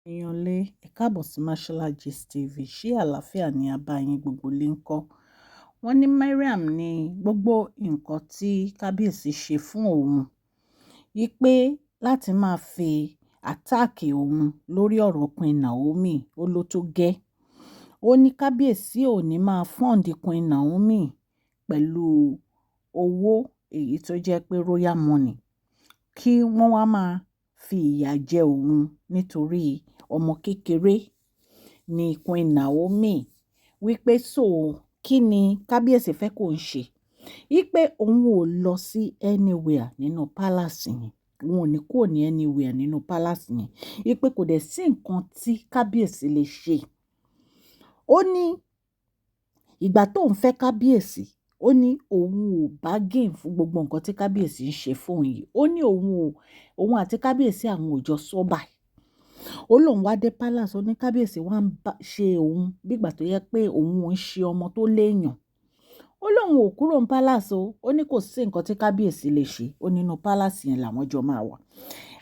Èèyàn lé, ẹ káàbọ̀ sí Mashola Gist TV. Ṣé àlàáfíà ni a bá yín, gbogbo lè ń kọ́? Wọ́n ní Mariam ní gbogbo nǹkan tí kábíyèsí ṣe fún òun, wípé láti máa fi attack òun lórí ọ̀rọ̀ Queen Naomi, ó ló tó gẹ́. Ó ní kábíyèsí ò ní máa fund Queen Naomi pẹ̀lú owó èyí tó jẹ́ pé royal money, kí wọ́n wá máa fi ìyà jẹ òun nítorí ọmọ kékeré ní Queen Naomi. Wípé so kí ni kábíyèsí fẹ́ kó ń ṣe? Wípé òun ò lọ sí anywhere nínú palace yẹn, òun ò ní kúrò ní anywhere nínú palace yẹn, wípé kò dẹ̀ sí nǹkan tí kábíyèsí lè ṣe. Ó ní ìgbà tó ń fẹ́ kábíyèsí, ó ní òun ò bargain fún gbogbo nǹkan tí kábíyèsí ń ṣe fún òun yìí. Ó ní òun ò, òun àti kábíyèsí àwọn ò jọ sọ báyìí. Ó lóun wá dé palace, ó ní kábíyèsí wá ń bá ṣe òun bí ìgbà tó yẹ pé òun ò ń ṣe ọmọ tó léèyàn. Ó lóun ò kúrò ní palace o. Ó ní kò sí nǹkan tí kábíyèsí lè ṣe. Ó nínú palace yẹn làwọn jọ máa wà.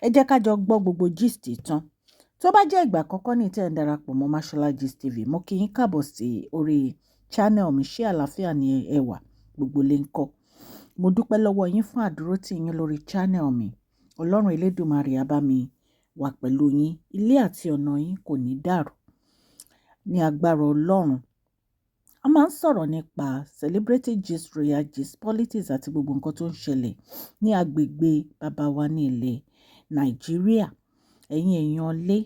Ẹ jẹ́ ká jọ gbọ́ gbogbo gist tán. Tó bá jẹ́ ìgbà àkọ́kọ́ ní tí ẹ̀ ń darapọ̀ mọ́ Mashola Gist TV, mo kí yín káàbọ̀ sí orí channel mi. Ṣé àlàáfíà ni ẹ wà? Gbogbo lè ń kọ́. Mo dúpẹ́ lọ́wọ́ yín fún àdúrótì yín lórí channel mi. Ọlọ́run Elédùmarè á bá mi wà pẹ̀lú yín. Ilé àti ọ̀nà yín kò ní dàrú ní agbára Ọlọ́run. A máa ń sọ̀rọ̀ nípa celebrity gist, royal gist, politics àti gbogbo nǹkan tó ń ṣẹlẹ̀ ní agbègbè bàbá wa ní ilẹ̀ Nàìjíríà. Ẹ̀yin èèyàn lé,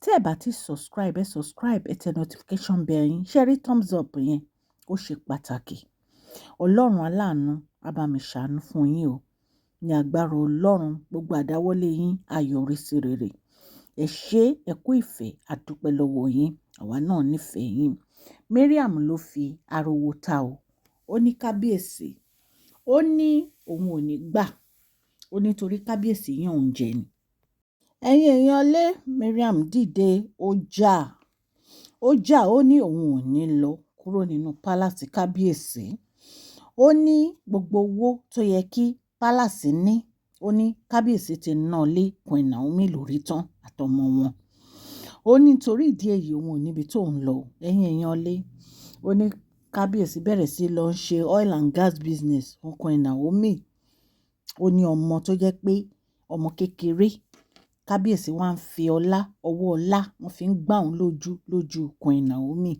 tí ẹ bá ti subscribe, ẹ subscribe, ẹ tẹ notification bell yín. Ṣé rí thumbs up yẹn? Ó ṣe pàtàkì. Ọlọ́run aláàánú á bá mi ṣàánú fún yín o. Ní agbára Ọlọ́run, gbogbo àdáwọ́lé yín á yọrí sí rere. Ẹ ṣé, ẹ kú ìfẹ́, a dúpẹ́ lọ́wọ́ yín. Àwa náà nífẹ̀ẹ́ yín. Mariam ló fi ariwo ta o. Ó ní kábíyèsí, ó ní òun ò ní gbà. Ó ní torí kábíyèsí yàn òun jẹ ni. Ẹ̀yin èèyàn lé, Mariam dìde, ó jà, ó jà, ó ní òun ò ní lọ kúrò nínú palace kábíyèsí. Ó ní gbogbo owó tó yẹ kí palace ní, ó ní kábíyèsí ti ná lé Queen Naomi lórí tán àtọmọ wọn. Ó ní torí ìdí èyí, òun ò níbi tó ń lọ. Ẹ̀yin èèyàn lé, ó ní kábíyèsí bẹ̀rẹ̀ sí lọ ń ṣe oil and gas business fún Queen Naomi. Ó ní ọmọ tó jẹ́ pé ọmọ kékeré, kábíyèsí wá ń fi ọlá, ọwọ́ ọlá wọ́n fi ń gbá òun lójú lójú Queen Naomi.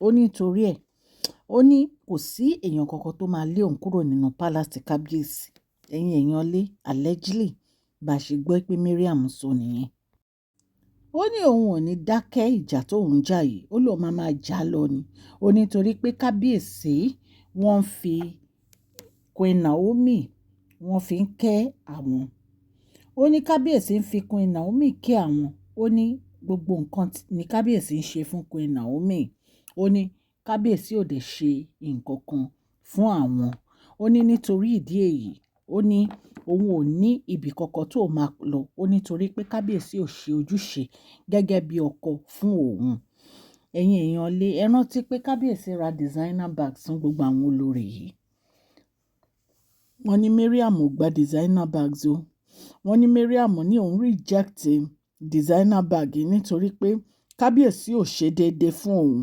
Ó ní torí ẹ̀, ó ní kò sí èèyàn kankan tó máa lé òun kúrò nínú palace kábíyèsí. Ẹ̀yin èèyàn lé, allegedly bá ṣe gbọ́ pé Mariam sọ nìyẹn. Ó ní òun ò ní dákẹ́ ìjà tó ń jà yìí. Ó lóun máa máa jà lọ ni. Ó ní torí pé kábíyèsí wọ́n fi Queen Naomi, wọ́n fi ń kẹ́ àwọn. Ó ní kábíyèsí ń fi Queen Naomi kẹ́ àwọn. Ó ní gbogbo nǹkan ní kábíyèsí ń ṣe fún Queen Naomi. Ó ní kábíyèsí ò dẹ̀ ṣe nǹkan kan fún àwọn. Ó ní nítorí ìdí èyí, ó ní òun ò ní ibi kankan tó máa lọ. Ó ní torí pé kábíyèsí ò ṣe ojúṣe gẹ́gẹ́ bí ọkọ fún òun. Ẹ̀yin èèyàn lé, ẹ rántí pé kábíyèsí ra designer bags fún gbogbo àwọn olórí yìí. Wọ́n ní Mariam ò gba designer bags o. Wọ́n ní Mariam ní òun reject designer bag nítorí pé kábíyèsí ò ṣe déédé fún òun.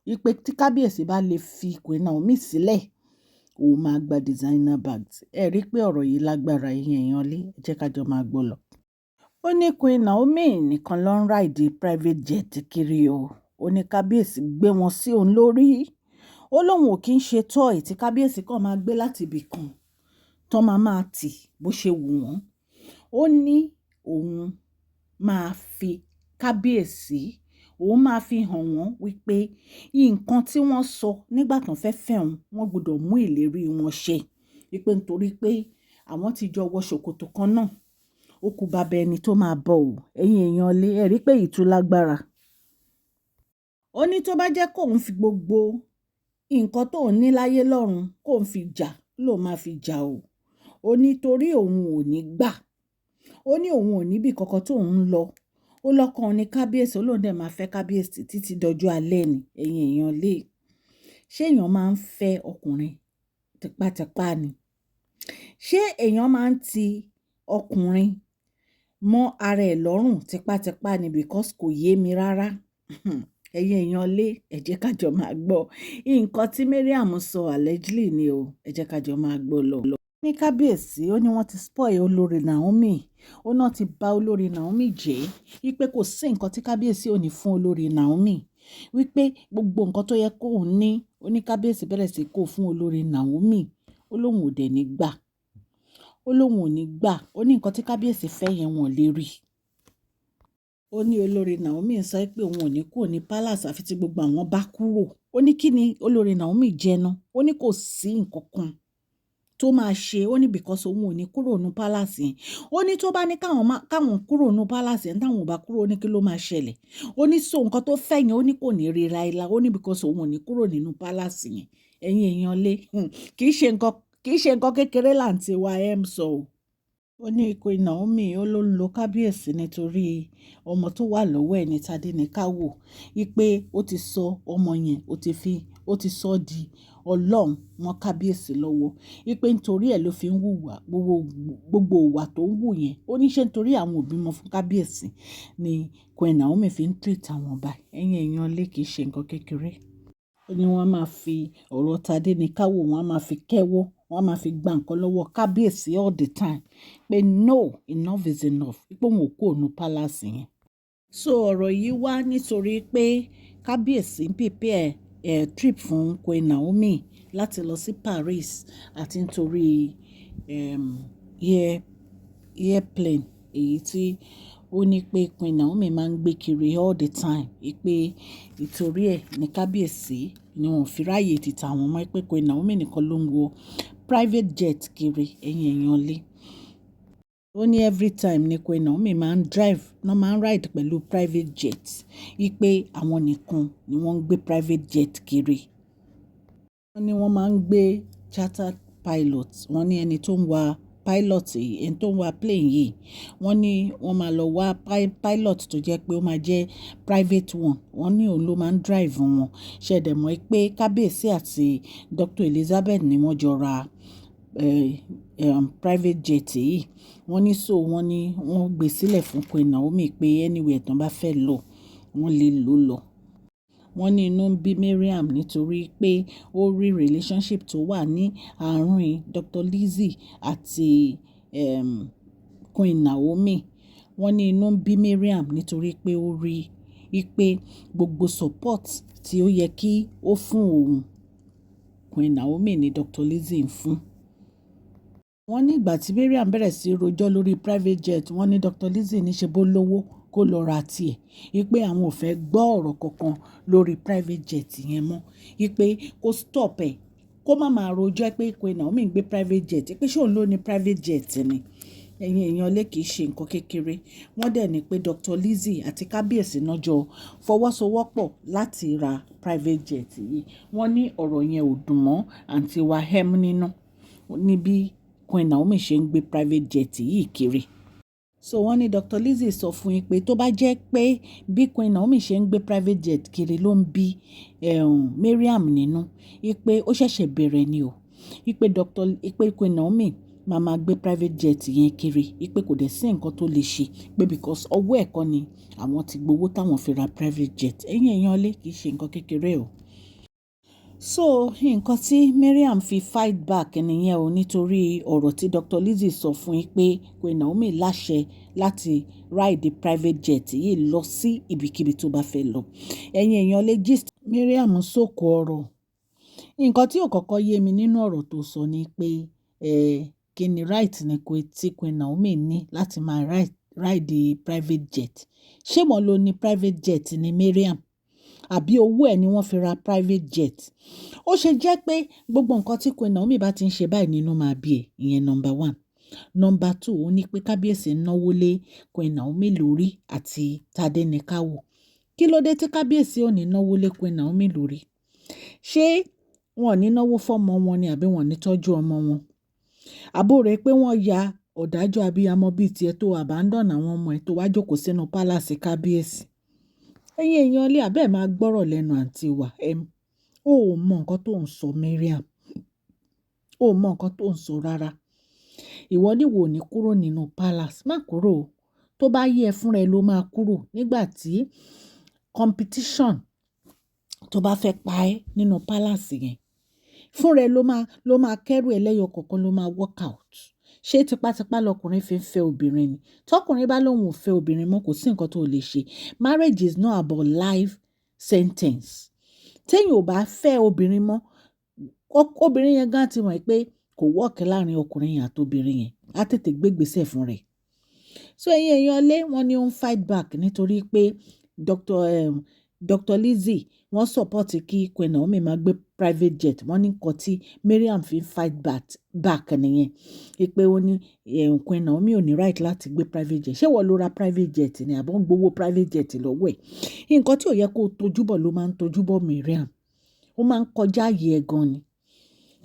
Wípé tí kábíyèsí bá lè fi Queen Naomi sílẹ̀, òun máa gba designer bags. Ẹ rí pé ọ̀rọ̀ yìí lágbára, ẹ̀yin èèyàn lé, ẹ jẹ́ ká jọ máa gbọ́ lọ. Ó ní Queen Naomi nìkan ló ń ride private jet kiri o. Ó ní kábíyèsí gbé wọn sí òun lórí. Ó lóun ò kí ń ṣe toy tí kábíyèsí kan máa gbé láti ibì kan tó máa máa tì bó ṣe wù wọ́n. Ó ní òun máa fi kábíyèsí, òun máa fi hàn wọ́n wípé nǹkan tí wọ́n sọ nígbà tó ń fẹ́ fẹ́ òun, wọ́n gbọdọ̀ mú ìlérí wọn ṣẹ. Wípé nítorí pé àwọn ti jọ wọ ṣòkòtò kan náà, ó kú bàbá ẹni tó máa bọ̀ ọ́. Ẹ̀yin èèyàn lé, ẹ rí pé ìtú lágbára. Ó ní tó bá jẹ́ kóun fi gbogbo nǹkan tó ń ní láyé lọ́run kóun fi jà, ló máa fi jà o. Ó ní torí òun ò ní gbà. Ó ní òun ò níbi kankan tó ń lọ. Ó lọ́kàn ní kábíyèsí, ó lóun dẹ̀ máa fẹ́ kábíyèsí títí dọjọ́ alẹ́ ni. Ẹ̀yin èèyàn lé, ṣé èèyàn máa ń fẹ́ ọkùnrin tipátipá ni? Ṣé èèyàn máa ń ti ọkùnrin Mọ́ ara ẹ̀ lọ́rùn tipátipá ni, because kò yé mi rárá. Ẹ̀yin èèyàn lé, ẹ jẹ́ ká jọ máa gbọ́ nǹkan tí Mariam sọ allegedly ni o. Ẹ jẹ́ ká jọ máa gbọ́ lọ. Ní kábíyèsí, ó ní wọ́n ti spoil olórí Naomi, ó náà ti bà olórí Naomi jẹ́, wípé kò sí nǹkan tí kábíyèsí ò ní fún olórí Naomi, wípé gbogbo nǹkan tó yẹ kóun ní, ó ní kábíyèsí bẹ̀rẹ̀ sí kó fún olórí Naomi. Ó lóun ò dẹ̀ ní gbà, ó lóun ò ní gbà. Ó ní nǹkan tí kábíyèsí fẹ́ yẹn, wọ́n lè rí. Ó ní olórí Naomi sọ pé òun ò ní kúrò ní palace àfi tí gbogbo àwọn bá kúrò. Ó ní kí ni olórí Naomi jẹnu? Ó ní kò sí nǹkan kan tó máa ṣe. Ó ní because òun ò ní kúrò ní palace yẹn. Ó ní tó bá ní káwọn kúrò ní palace yẹn, táwọn ò bá kúrò, ó ní kí ló máa ṣẹlẹ̀? Ó ní so nǹkan tó fẹ́ yẹn, ó ní kò ní rí láéláé. Ó ní because òun ò ní kúrò nínú palace yẹn. Ẹ̀yin èèyàn lé, kì í ṣe nǹkan kékeré làǹtí wa ẹ̀ ń sọ o. Ó ní Queen Naomi, ó ló ń lo kábíyèsí nítorí ọmọ tó wà lọ́wọ́ ẹ̀ ní Tádéníkàwò, wípé ó ti sọ ọmọ yẹn, ó ti sọ di ọlọ́run mọ́ kábíyèsí lọ́wọ́, wípé nítorí ẹ̀ ló fi ń hùwà gbogbo ìwà tó ń wù yẹn. Ó ní ṣé nítorí àwọn òbí mọ fún kábíyèsí ni Queen Naomi fi ń treat àwọn báyìí? Ẹ̀yin èèyàn lé, kìí ṣe nǹkan kékeré. Ó ní wọ́n máa fi ọ̀rọ̀ Tádéníkàwò, wọ́n máa fi kẹ́wọ́, wọ́n máa fi gba nǹkan lọ́wọ́ kábíyèsí all the time, pé no, enough is enough, pé òun ò kúrò ní palace yẹn. So ọ̀rọ̀ yìí wá nítorí pé kábíyèsí ń prepare trip fún Queen Naomi láti lọ sí Paris, àti nítorí airplane èyí tí ó ní pé Queen Naomi máa ń gbé kiri all the time, pé ìtorí ẹ̀ ní kábíyèsí ni wọ́n fi ráyè títà àwọn mọ́, pé Queen Naomi nìkan ló ń wọ private jet kiri. Ẹ̀yin èèyàn lé, ó ní every time ní Queen Naomi máa ń drive, náà máa ń ride pẹ̀lú private jet, wípé àwọn nìkan ni wọ́n ń gbé private jet kiri. Wọ́n ní wọ́n máa ń gbé chartered pilot. Wọ́n ní ẹni tó ń wa pilot yìí, ẹni tó ń wa plane yìí, wọ́n ní wọ́n máa lọ wá pilot tó jẹ́ pé ó máa jẹ́ private one. Wọ́n ní òun ló máa ń drive wọn. Ṣé ẹ dẹ̀ mọ̀ pé kábíyèsí àti Dr. Elizabeth ni wọ́n jọ ra private jet yìí? Wọ́n ní so wọ́n ní wọ́n gbé sílẹ̀ fún Queen Naomi pé anywhere tí wọ́n bá fẹ́ lọ, wọ́n lè lò lọ. Wọ́n ní inú ń bí Mariam nítorí pé ó rí relationship tó wà ní àárín Dr. Lizzie àti Queen Naomi. Wọ́n ní inú ń bí Mariam nítorí pé ó rí i pé gbogbo support tí ó yẹ kí ó fún òun, Queen Naomi ni Dr. Lizzie ń fún. Wọ́n ní ìgbà tí Mariam bẹ̀rẹ̀ sí rojọ́ lórí private jet, wọ́n ní Dr. Lizzie ní ṣe bó lówó, kó lọ ra tiẹ̀, wípé àwọn ò fẹ́ gbọ́ ọ̀rọ̀ kankan lórí private jet yẹn mọ́, wípé kó stop ẹ̀, kó má máa rojọ́ pé Queen Naomi ń gbé private jet, pé ṣé òun ló ní private jet ni? Ẹ̀yin èèyàn lé, kìí ṣe nǹkan kékeré. Wọ́n dẹ̀ ní pé Dr. Lizzie àti kábíyèsí náà jọ fọwọ́sowọ́pọ̀ láti ra private jet yìí. Wọ́n ní ọ̀rọ̀ yẹn ò dùn mọ́ àǹtí wa hem nínú níbi Queen Naomi ṣe ń gbé private jet yìí kiri. So wọ́n ní Dr. Lizzie sọ fún yín pé tó bá jẹ́ pé bí Queen Naomi ṣe ń gbé private jet kiri ló ń bí Mariam nínú, wípé ó ṣẹ̀ṣẹ̀ bẹ̀rẹ̀ ni o, wípé Dr. wípé Queen Naomi máa máa gbé private jet yẹn kiri, wípé kò dẹ̀ sí nǹkan tó lè ṣe, pé because ọwọ́ ẹ̀kọ́ ni àwọn ti gbowó táwọn fi ra private jet. Ẹ̀yin èèyàn lé, kì í ṣe nǹkan kékeré o. So nǹkan tí Mariam fi fight back nìyẹn o, nítorí ọ̀rọ̀ tí Dr. Lizzie sọ fún yín pé Queen Naomi láṣẹ láti ride private jet yìí lọ sí ibikíbi tó bá fẹ́ lọ. Ẹ̀yin èèyàn lè, gist Mariam sọ̀kò ọ̀rọ̀. Nǹkan tí ò kọ́kọ́ yé mi nínú ọ̀rọ̀ tó sọ ni pé kí ni right ni tí Queen Naomi ní láti máa ride private jet? Ṣé wọ́n ló ní private jet ni, Mariam? Àbí owó ẹ̀ ni wọ́n fi ra private jet? Ó ṣe jẹ́ pé gbogbo nǹkan tí Queen Naomi bá ti ń ṣe báyìí nínú máa bí ẹ̀? Ìyẹn number one. Number two, ó ní pé kábíyèsí ń náwó lé Queen Naomi lórí àti Tádéníkàwò. Kí ló dé tí kábíyèsí ò ní náwó lé Queen Naomi lórí? Ṣé wọn ò ní náwó fọ́mọ wọn ni, àbí wọn ò ní tọ́jú ọmọ wọn? Àbó rẹ̀ pé wọ́n ya ọ̀dájú abiyamọ bíi tiẹ̀ tó abandon àwọn ọmọ ẹ̀, tó wá jókòó sínú palace kábíyèsí. Ẹ̀yin èèyàn ilé, àbẹ́ ẹ̀ máa gbọ́rọ̀ lẹ́nu àǹtí wa. Ó ò mọ nǹkan tó ń sọ, Mariam. Ó mọ nǹkan tó ń sọ rárá. Ìwọ ní wo ò ní kúrò nínú palace. Má kúrò o. Tó bá yẹ ẹ fúnra ẹ ló máa kúrò nígbà tí competition tó bá fẹ́ pa ẹ́ nínú palace yẹn. Fúnra ẹ ló máa kẹ́rù ẹ lẹ́yọ kọ̀ọ̀kan, ló máa walk out. Ṣé tipátipá lọkùnrin fi ń fẹ́ obìnrin ni? Tọkùnrin bá lóun ò fẹ́ obìnrin mọ́, kò sí nǹkan tó lè ṣe. Marriage is not about life sentence. Téèyàn ò bá fẹ́ obìnrin mọ́, obìnrin yẹn gan ti mọ̀ pé kò work láàrin ọkùnrin yẹn àti obìnrin yẹn, á tètè gbé ìgbésẹ̀ fún rẹ̀. So ẹ̀yin èèyàn lé, wọ́n ní ó ń fight back nítorí pé Dr. Lizzie, wọ́n support kí Queen Naomi máa gbé private jet. Wọ́n ní nǹkan tí Mariam fi ń fight back nìyẹn, pé ó ní Queen Naomi ò ní right láti gbé private jet. Ṣé wọ́n ló ra private jet ni, àbọ̀ ń gbowó private jet lọ́wọ́ ẹ̀? Nǹkan tí ò yẹ kó tójú bọ̀ ló máa ń tójú bọ̀. Mariam, ó máa ń kọjá ààyè ẹ̀ gan ni.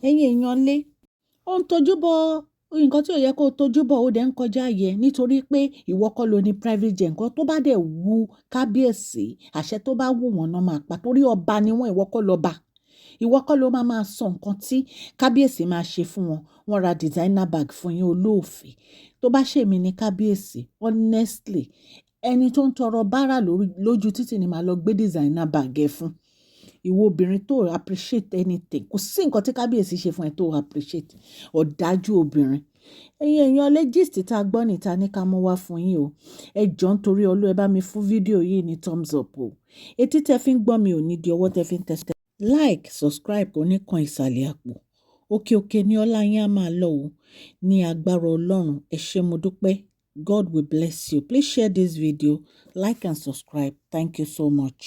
Ẹ̀yin èèyàn lé, ó ń tójú bọ̀ nǹkan tí ò yẹ kó tójú bọ̀, ó dẹ̀ ń kọjá ààyè nítorí pé ìwọ kọ́ ló ní private jet. Nǹkan tó bá dẹ̀ wù kábíyèsí, àṣẹ tó bá wù wọ́n náà máa pa, torí ọba ni wọ́n. Ìwọ kọ́ lọ́ba, ìwọ kọ́ ló máa máa sọ nǹkan tí kábíyèsí máa ṣe fún wọn. Wọ́n ra designer bag fún yín, olóòfin. Tó bá ṣèmi ní kábíyèsí, honestly, ẹni tó ń tọrọ bárà lójú títì ni màá lọ gbé designer bag ẹ fún. Ìwọ obìnrin tó appreciate anything, kò sí nǹkan tí kábíyèsí ṣe fún ẹ tó appreciate. Ọ̀dájú obìnrin. Ẹ̀yin èèyàn lé, gist tá a gbọ́ níta ní ká mú wá fún yín o. Ẹ jọ̀ọ́, nítorí Ọlọ́run, ẹ bá mi fún fídíò yìí ní thumbs up o. Etí tẹ fi ń gbọ́ mi ò ní di ọwọ́ tẹ fi ń tẹ like, subscribe kò ní kan ìsàlẹ̀ àpò. Òkè òkè ní ọlá yín á máa lọ o ní agbára Ọlọ́run. Ẹ ṣé, mo dúpẹ́. God will bless you. Please share this video, like and subscribe. Thank you so much.